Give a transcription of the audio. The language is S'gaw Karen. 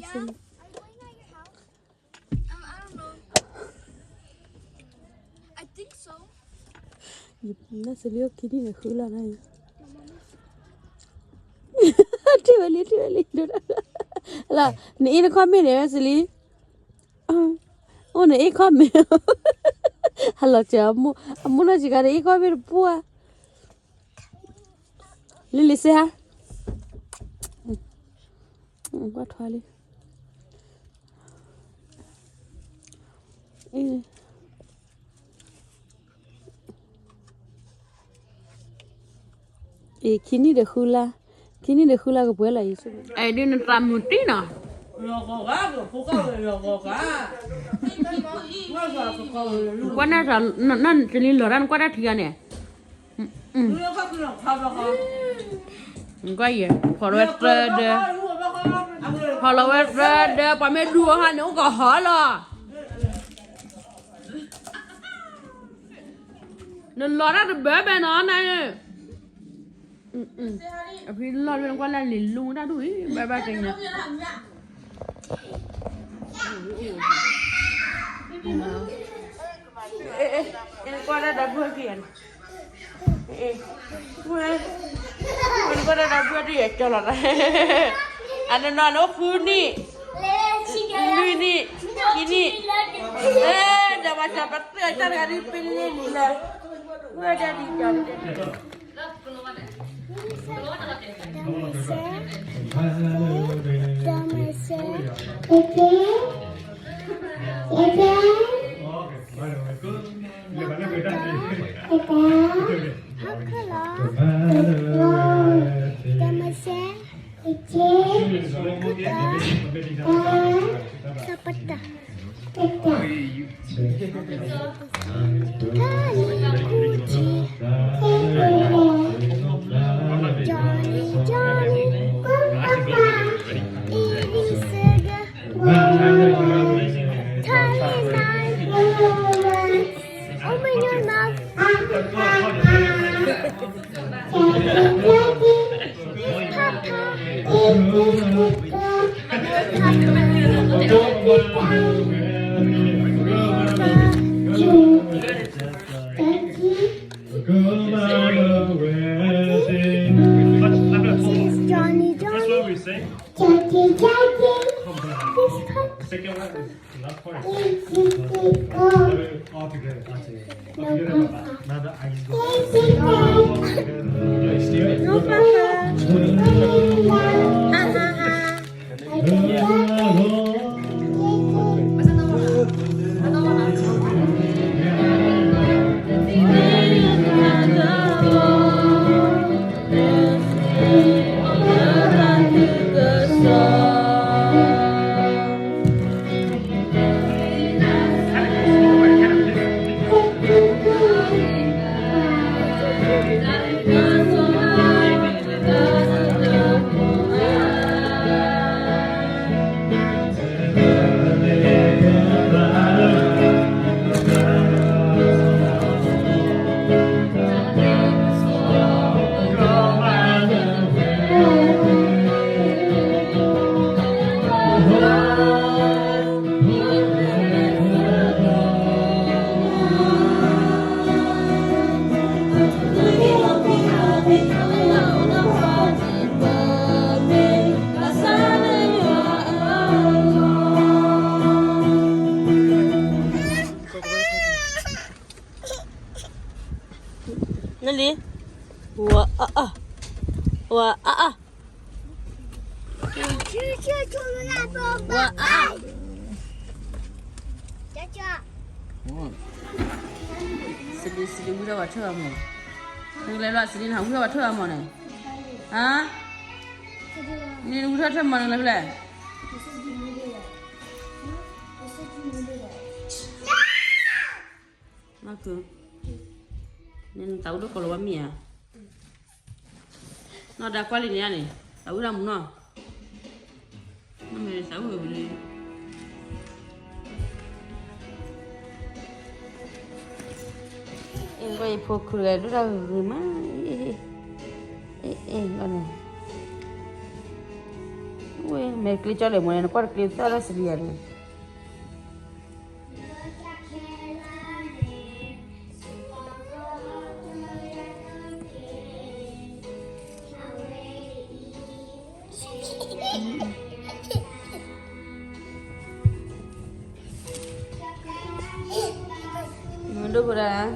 နစလံအိၣ်ခံနံၣ်ဒီးဃုလါန့ၣ်, ထံၣ်ဝဲလံ ထံၣ်ဝဲလံ, လၢ နအ့ၣ်နခီၣ်မ့ၢ်န့ၣ်ဝဲစလံ, အိၣ်နအ့ၣ်ခီၣ်မ့ၢ်, ဟဲလီၤစၢၤ အမိၢ်နီၢ်စံးခါ နအ့ၣ်ခီၣ်မ့ၢ်တပှၢ်, လံလံစဲဟါ, ကွၢ်ထွါလံ. အ့ ခံနံၣ်ဒီးဃုလါ, ခံနံၣ်ဒီးဃုလါကပှဲၤလီၤအံၤ, အဲ ဒ်နသးမုာ်တံၢ်နီၤ, ကွၢ်နၢ်တလံၤလီၤတၢ် နကွၢ်တၢ်ထံဂၤန့ၣ်, ကွၢ်ယဲ ဖီၣ်လီၤဝဲသၢဒၢ, ဖီၣ်လီၤဝဲသၢဒၢ ပှၤမ့ၢ်ဒူအီၤဟါန့ၣ် အိၣ်ကဟီလီၤ. နလီၤတၢ်တဘၢဘၣ်နီၤ နၤ, အဖံလီၤလၢနကွၢ်လၢလံၤလူတၢ်ဒူၣ်အံၤ ဘၣ်ဘၣ်ကညီ, နကွၢ်တၢ်ဒီပုၢ်ဝဲၢ်ခံဂၤန့ၣ်, နကွၢ်တၢ်ဒီပုၢ်ဝဲၢ်တယဲၢ်ကၠီလီၤ, အနီၢ်နီၢ်န့ၣ်အိၣ်ဃုနံၣ်, လွံၢ်နံၣ်, ခံနံၣ်, အဲ ဒီးပှၤစီၤပၤတၢၢ်တၢ်တဂၤဒ်ပလ့ၣ်လံလၢ, ဝဲဒၣ်ဒ်ကၠီ Dame sè. Dame sè. Dame sè. Ete. Ete. Ete. Hakala. Dame sè. Ete. Kuta. Sapata. Tata. Kali kuti. Jolly, jolly. Iri sega. Tali nai. Open your mouth. This is Johnny, Johnny. Jackie, Jackie. This is Papa. Nali, wa a a, wa a a, wa a. Sili, sili, wira wa tuma mo. Nila la sili na wira wa tuma mo ne. Ha? Ni wira tuma mo ne la. Mako. Ni tau do kolo wa mia. Nọ da kwali ni ani. Tau da mu nọ. Nọ mi tau we bili. Ê, ngọ ipho khur gà đu ra gửi má. Ê, ê, ê, ngọ nè. ဝဲ မ့ၢ်ကျ့ကၠီလဲၣ်မိၢ်န့ၣ် နကွၢ်တကျ့သၣ်လၢစလံယၤန့ၣ် မဒိၣ်ဖိဒၣ်